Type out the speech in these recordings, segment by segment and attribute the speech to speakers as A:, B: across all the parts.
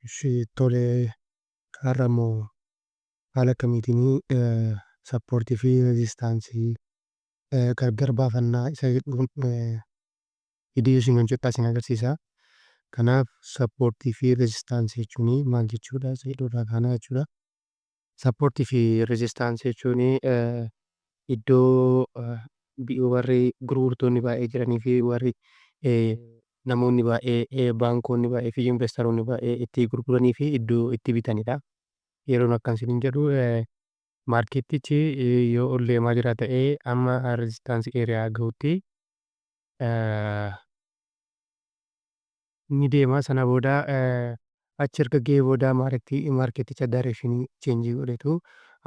A: Ishii tole, har'a immoo haala akkamiitiin sappoortii fi reezistaansii gargar baafannaa isa jedhuun viidiyoo isin hojjedhaa isin agarsiisa. Kanaaf sappoortii fi reezistaansii jechuun maal jechuudha isa jedhu irraa kaanaa jechuudha. Sappoortii fi reezistaansii jechuun iddoo warri gurgurtoonni baay'ee jiranii fi warri namoonni baay'ee, baankonni baay'ee fi investaroonni baay'ee itti gurguranii fi iddoo itti bitanidha. Yeroon akkan isiniin jedhu, maarkeettichi yoo ol deemaa jira ta'ee amma reezistaansii area gahutti ni deema. Sana booda achi erga ga'ee booda maarkeetticha direction change godhetu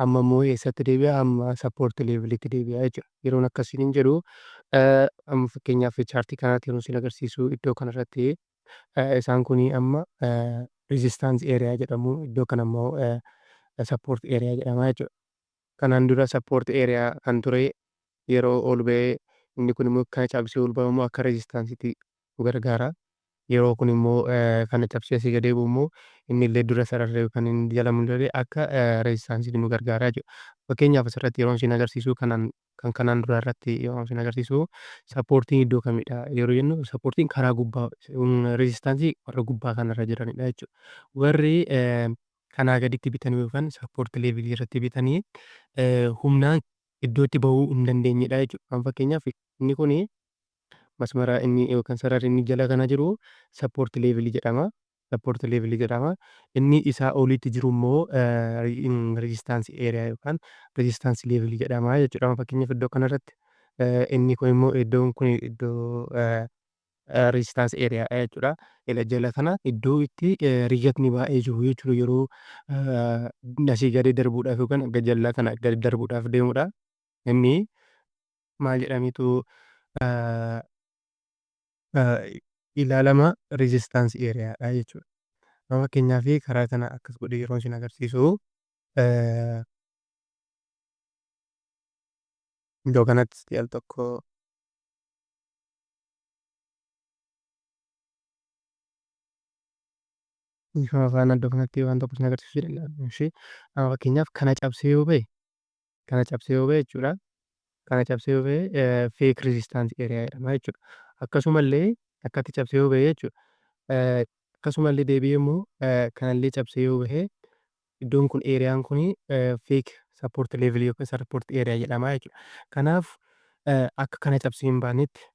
A: amma immoo eessatti deebi'a? Amma support levelitti deebi'a jechuudha. Yeroon akkas isiniin jedhu, amma fakkeenyaaf chaartii kanarratti yeroo isin agarsiisu, iddoo kanarratti isaan kun amma resistance area jedhamu, iddoo kana immoo support area jedhama jechuudha. Kanaan dura support area kan ture yeroo ol ba'ee, inni kun immoo kana cabsee ol ba'u immoo akka resistaansiitti nu gargaara. Yeroo kun immoo kana cabsee asii gadi bu'u immoo inni illee dura sararree kan inni jala mul'ate akka resistaansiitti nu gargaara jechuudha. Fakkeenyaaf asirratti yeroo isin agarsiisu, kanaan kan kanaan dura irratti yeroo isin agarsiisu, sappoortiin iddoo kamidha yeroo jennu, sappoortiin karaa gubbaa, reezistaansii warra gubbaa kanarra jiranidha jechuudha. Warri kanaa gaditti bitan yookaan support levelii irratti bitanii humnaan iddoo itti bahuu hin dandeenyedha jechuudha. Kan fakkeenyaaf inni kuni masmara inni yookaan sararri inni jala kana jiru support levelii jedhama. Support levelii jedhama. Inni isaa olitti jiru immoo resistance area yookaan resistance levelii jedhama jechuudha. Fakkeenyaaf iddoo kanarratti inni kun immoo iddoon kun iddoo resistance area jechuudha. Ila jala kana iddoo itti rigatni baay'ee jiru jechuudha, yeroo asii gadi darbuudhaaf yookaan gajallaa kana gadi darbuudhaaf deemudha. Inni maal jedhameetu ilaalama? Resistance area dha jechuudha. Fakkeenyaaf karaa kana akkas godhee yeroo isin agarsiisu, iddoo kanatti al tokko faana iddoo kanatti waan tokko isin agarsiisuu jedhan. Fakkeenyaaf kana cabsee yoo ba'e, kana cabsee yoo ba'e jechuudha. Kana cabsee yoo ba'e fake resistance area jedhama jechuudha. Akkasumallee akkatti cabsee yoo ba'e jechuudha. Akkasumallee deebi'ee immoo kanallee cabsee yoo bahe, iddoon kun, areaan kun fake support level yookaan support area jedhama jechuudha. Kanaaf akka kana cabsee hin baanetti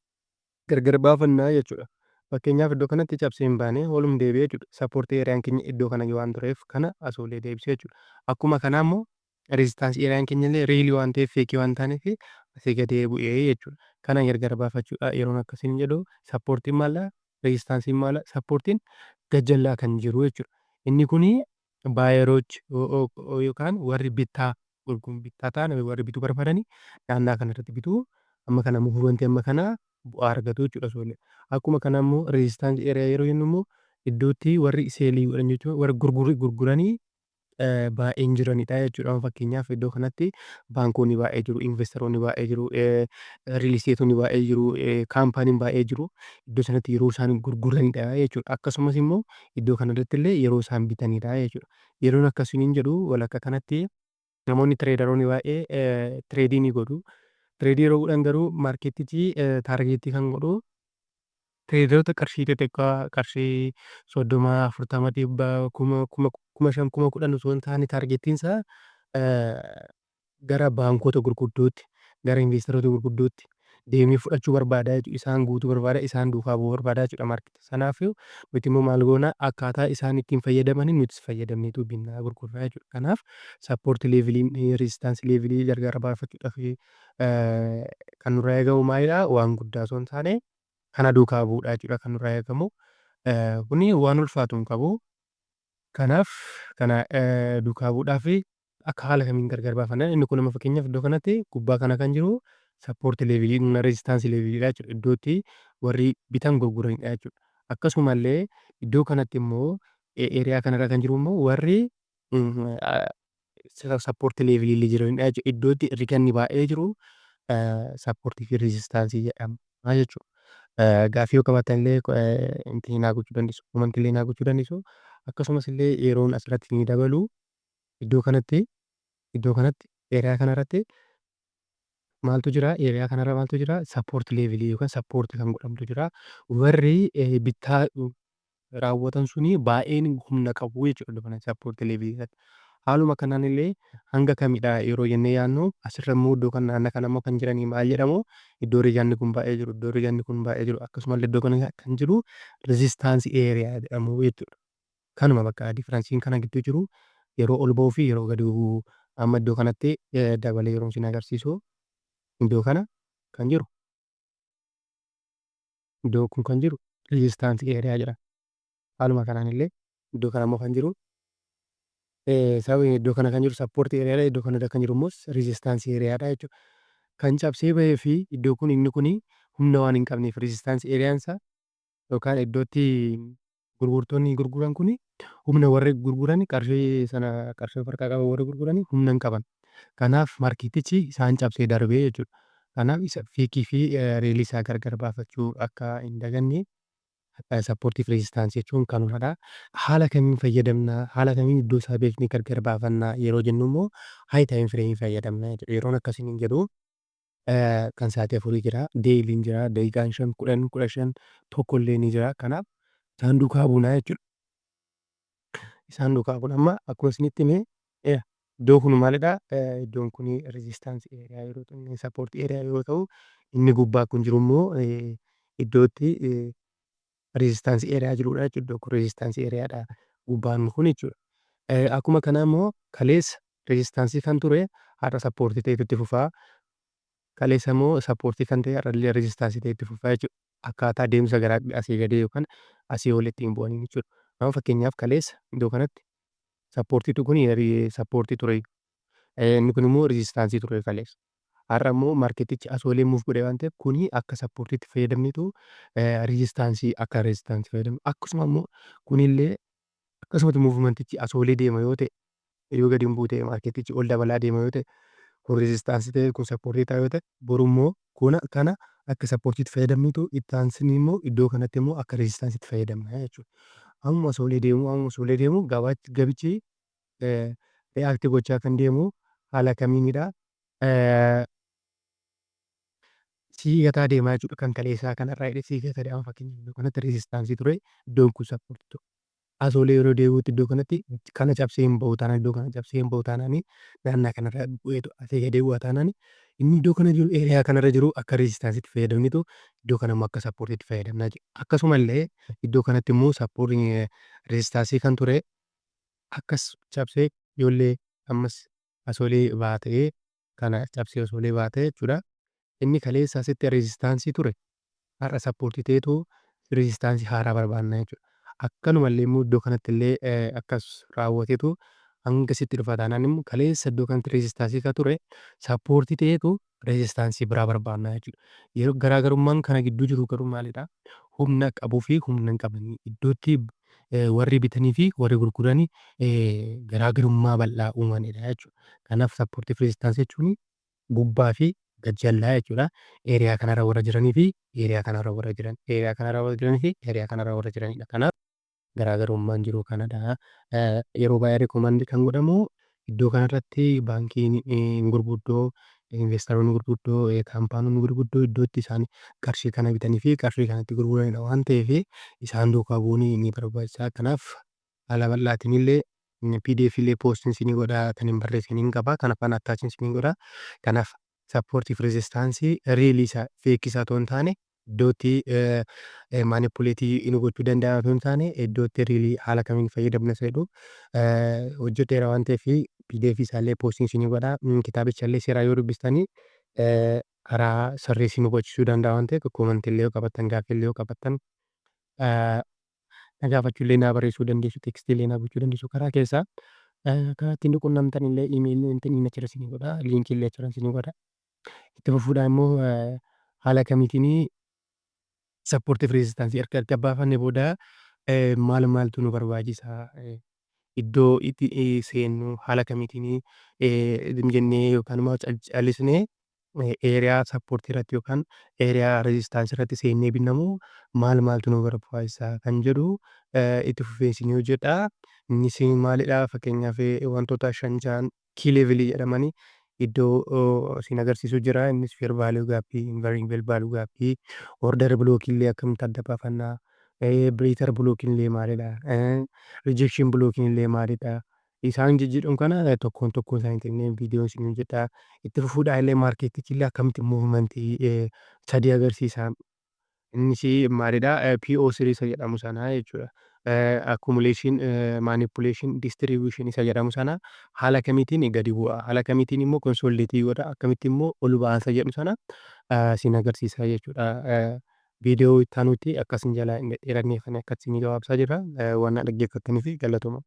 A: gargar baafannaa jechuudha. Fakkeenyaaf iddoo kanatti cabsee hin baane, olum deebi'ee jechuudha. Support areaan keenya iddoo kana waan tureef kana asoolee deebisee jechuudha. Akkuma kanaa immoo resistance areaan keenya illee realii waan ta'eef, fakeii waan taaneef asii gadee bu'ee jechuudha. Kana gargar baafachuudha. Yeroon akkasiin jedhu, supportiin maala? Resistaansiin maala? Supportiin gajjallaa kan jiru jechuudha. Inni kuni buyerochi yookaan warri bittaa bittaa ta'an, warri bituu barbaadani naannaa kanarratti bituu, amma kana movementii amma kana bu'aa argatu jechuudha osoo. Akkuma kana immoo resistance area yeroo jennu immoo iddootti warri sellii godhan jechuudha, warri gurguranii baay'een jiranidha jechuudha. Fakkeenyaaf iddoo kanatti baankonni baay'ee jiru, investoroonni baay'ee jiru, real estateonni baay'ee jiru, kaampaaniin baay'ee jiru. Iddoo sanatti yeroo isaan gurguranidha jechuudha. Akkasumas immoo iddoo kanarratti illee yeroo isaan bitanidha jechuudha. Yeroon akkasiin jedhu, walakkaa kanatti namoonni traderoonni baay'ee tradeii ni godhu. Tradeii yeroo godhan garuu maarkeetichi targetii kan godhu traderoota qarshii xixiqqaa, qarshii 30, 40, 100, 1000, 5000, 10,000 osoo hin taane, targetiin isaa gara baankota gurguddootti, gara investoroota gurguddootti deemee fudhachuu barbaada jechuudha. Isaan guutuu barbaada, isaan duukaa bu'uu barbaada jechuudha maarkeetii. Kanaafuu nuti immoo maal goona? Akkaataa isaan ittiin fayyadamaniin nutis fayyadamneetu binnaa gurgurraa jechuudha. Kanaaf support leveliin, resistance levelii gargar baafachuudhaaf kan nurraa eegamu maalidhaa? Waan guddaa osoo hin taane kana duukaa bu'uudha jechuudha kan nurraa eegamu. Kuni waan ulfaatu hin qabu. Kanaaf kana duukaa bu'uudhaaf akka haala kamiin gargar baafanna? Inni kun amma fakkeenyaaf iddoo kanatti gubbaa kana kan jiru support levelii, resistance leveliidha jechuudha. Iddoo itti warri bitan gurguranidha jechuudha. Akkasumallee iddoo kanatti immoo area kanarra kan jiru immoo warri support levelii illee jiranidha jechuudha. Iddoo itti riganni baay'ee jiru supportii fi resistanceii jedhama jechuudha. Gaaffii yoo qabaattan illee intinii naa gochuu dandeessu. Comment illee naa gochuu dandeessu. Akkasumas illee yeroon asirratti ni dabalu, iddoo kanatti area kanarratti maaltu jira? Area kanarra maaltu jira? Support levelii yookaan support kan godhamtu jira. Warri bittaa raawwatan suni baay'een humna qabu jechuudha iddoo kanatti support levelii irratti. Haaluma kanaan illee hanga kamidha yeroo jennee yaadnu, asirra immoo iddoo kana naannoo kana immoo kan jiranii maal jedhamu? Iddoo rijanni kun baay'ee jiru, iddoo rijanni kun baay'ee jiru, akkasumallee iddoo kana kan jiru resistance area jedhamu jechuudha. Kanuma bakka differenceiin kana gidduu jiru yeroo ol ba'uu fi yeroo gadi bu'u. Amma iddoo kanatti dabalee yeroo isin agarsiisu, iddoo kana kan jiru, iddoo kun kan jiru resistance area jedhama. Haaluma kanaan illee iddoo kana immoo kan jiru, sababni iddoo kana kan jiru support areadha, iddoo kana kan jiru immoo resistance areadha jechuudha. Kan cabsee bahee fi iddoo kun inni kuni humna waan hin qabneef, resistance areaan isaa yookaan iddootti gurgurtoonni gurguran kuni humna, warri gurguran qarshii sana, qarshii of harkaa qaban warri gurguran humna hin qaban. Kanaaf marketichi isaan cabsee darbee jechuudha. Kanaaf isa fakeii fi realii isaa gargar baafachuu akka hin daganne, supportii fi resistanceii jechuun kanumadha. Haala kamiin fayyadamna? Haala kamiin iddoo isaa beeknee gargar baafanna yeroo jennu immoo, high time frameii fayyadamna jechuudha. Yeroon akkasiin jedhu kan sa'aatii 4 jira, dailyn jira, daqiiqaan 5, 10, 15, tokko illee ni jira. Kanaaf isaan duukaa buunaa jechuudha. Isaan duukaa buuna. Amma akkuma isinitti hime, iddoo kun maalidhaa? Iddoon kun resistance area yeroo ta'u, support area yeroo ta'u, inni gubbaa kun jiru immoo iddootti resistance area jirudha jechuudha. Iddoo kun resistance areadha gubbaan kun jechuudha. Akkuma kana immoo kaleessa resistanceii kan ture har'a supportii ta'etu itti fufaa. Kaleessa immoo supportii kan ta'e har'allee resistanceii ta'ee itti fufaa jechuudha. Akkaataa deemsa gara asii gadee yookaan asii ol ittiin bu'anii jechuudha. Amma fakkeenyaaf kaleessa iddoo kanatti supportiitu kun supportii ture. Inni kun immoo resistanceii ture kaleessa. Har'a immoo marketichi asii olee move godhe waan ta'eef, kuni akka supportiitti fayyadamneetu resistanceii akka resistanceii fayyadamna. Akkasuma immoo kunillee akkasumatti movementichi asii olee deema yoo ta'e, yoo gadi hin bu'u ta'e, marketichi ol dabalaa deema yoo ta'e, kun resistanceii ta'e, kun supportii ta'a yoo ta'e, boru immoo kana akka supportiitti fayyadamneetu itti aansinee immoo iddoo kanatti immoo akka resistanceiitti fayyadamna jechuudha. Ammuma asii olee deemu, ammuma asii olee deemu, gabichi react gochaa kan deemu haala kamiinidha? Siiqataa deemaa jechuudha, kan kaleessaa kanarraa hidhee siiqataa deema. Fakkeenyaaf iddoo kanatti resistanceii ture, iddoon kun supportii ture. Asii olee yeroo deebi'utti iddoo kanatti kana cabsee hin bahu taanaan, iddoo kana cabsee hin bahu taanaan, naannaa kanarra bu'eetu asii gadee bu'a taanaan, inni iddoo kana jiru, area kanarra jiru akka resistanceiitti fayyadamneetu iddoo kana immoo akka supportiitti fayyadamna jechuudha. Akkasumallee iddoo kanatti immoo supportii resistanceii kan ture akkas cabsee ijoollee ammas asii olee baatee, kana cabsee osoo olee baatee jechuudha. Inni kaleessa asitti resistanceii ture har'a supportii ta'etu resistanceii haaraa barbaanna jechuudha. Akkanumallee immoo iddoo kanatti illee akkas raawwateetu hanga sitti dhufa taanaan immoo, kaleessa iddoo kanatti resistanceii kan ture supportii ta'eetu resistanceii biraa barbaanna jechuudha. Yeroo garaagarummaan kana gidduu jiru garuu maalidhaa? Humna qabuu fi humna hin qabne, iddootti warri bitanii fi warri gurguranii garaagarummaa bal'aa uumanidha jechuudha. Kanaaf supportii fi resistanceii jechuun gubbaa fi gajjallaa jechuudha. Area kanarra warra jiranii fi area kanarra warra jiran, area kanarra warra jiranii fi area kanarra warra jiranidha. Kanaaf garaagarummaan jiru kanadha. Yeroo baay'ee recommend kan godhamu iddoo kanarratti baankiin gurguddoo, investoroonni gurguddoo, kaampaanonni gurguddoo iddoo itti isaan qarshii kana bitanii fi qarshii kanatti gurguranidha waan ta'eef, isaan duukaa bu'uun ni barbaachisa. Kanaaf haala bal'aatiin illee PDF illee postiin isinii godha, kan hin barreessiniin qaba. Kana faana attachiin isinii godha. Kanaaf supportii fi resistanceii realii isaa, fakeii isaa otoo hin taane, iddootti manipulateii nu gochuu danda'an otoo hin taane, iddootti realii haala kamiin fayyadamna isa jedhu hojjedheera waan ta'eef, PDF isaallee postiin isinii godha. Kitaabicha illee seeraan yoo dubbistanii karaa sirrii isin hubachiisuu danda'a waan ta'eef, commentii illee yoo qabaattan, gaaffii illee yoo qabaattan, na gaafachuu illee, naa barreessuu dandeessu, textii illee naa gochuu dandeessu karaa keessaa. Karaa ittiin nu quunnamtan illee emailii inni achirra isinii godha, linkii illee achirra isinii godha. Itti fufuudhaan immoo haala kamiitiin supportii fi resistanceii erga adda baafannee booda maal maaltu nu barbaachisa? Iddoo itti seennu haala kamiitiin jennee yookaan immoo callisnee Area supportii irratti yookaan area resistanceii irratti seennee binnamoo, maal maaltu nu barbaachisa kan jedhu itti fufeessinii hojjedha. Innis maalidha? Fakkeenyaaf, wantoota shan ja'an key levelii jedhamanii iddoo isin agarsiisu jira. Innis fair value gapii, fair value gapii, order blockii illee akkamitti adda baafannaa, breaker blockiin illee maalidha, rejection blockiin illee maalidha. Isaan jijjiidhuun kana tokkoon tokkoon isaaniitiin viidiyoon isin hojjedha. Itti fufuudhaan illee marketichi illee akkamitti movementii sadii agarsiisa. Innis maalidha? PO3 isa jedhamu sana jechuudha. Accumulation, manipulation, distribution isa jedhamu sana haala kamiitiin gadi bu'a, haala kamiitiin immoo consolidate godha, akkamitti immoo ol ba'a isa jedhu sana isin agarsiisa jechuudha. Viidiyoo itti aanutti akkasin jalaa hin dhedheeranneef akkas isin gabaabsaa jira. Waan na dhaggeeffattaniif galatooma.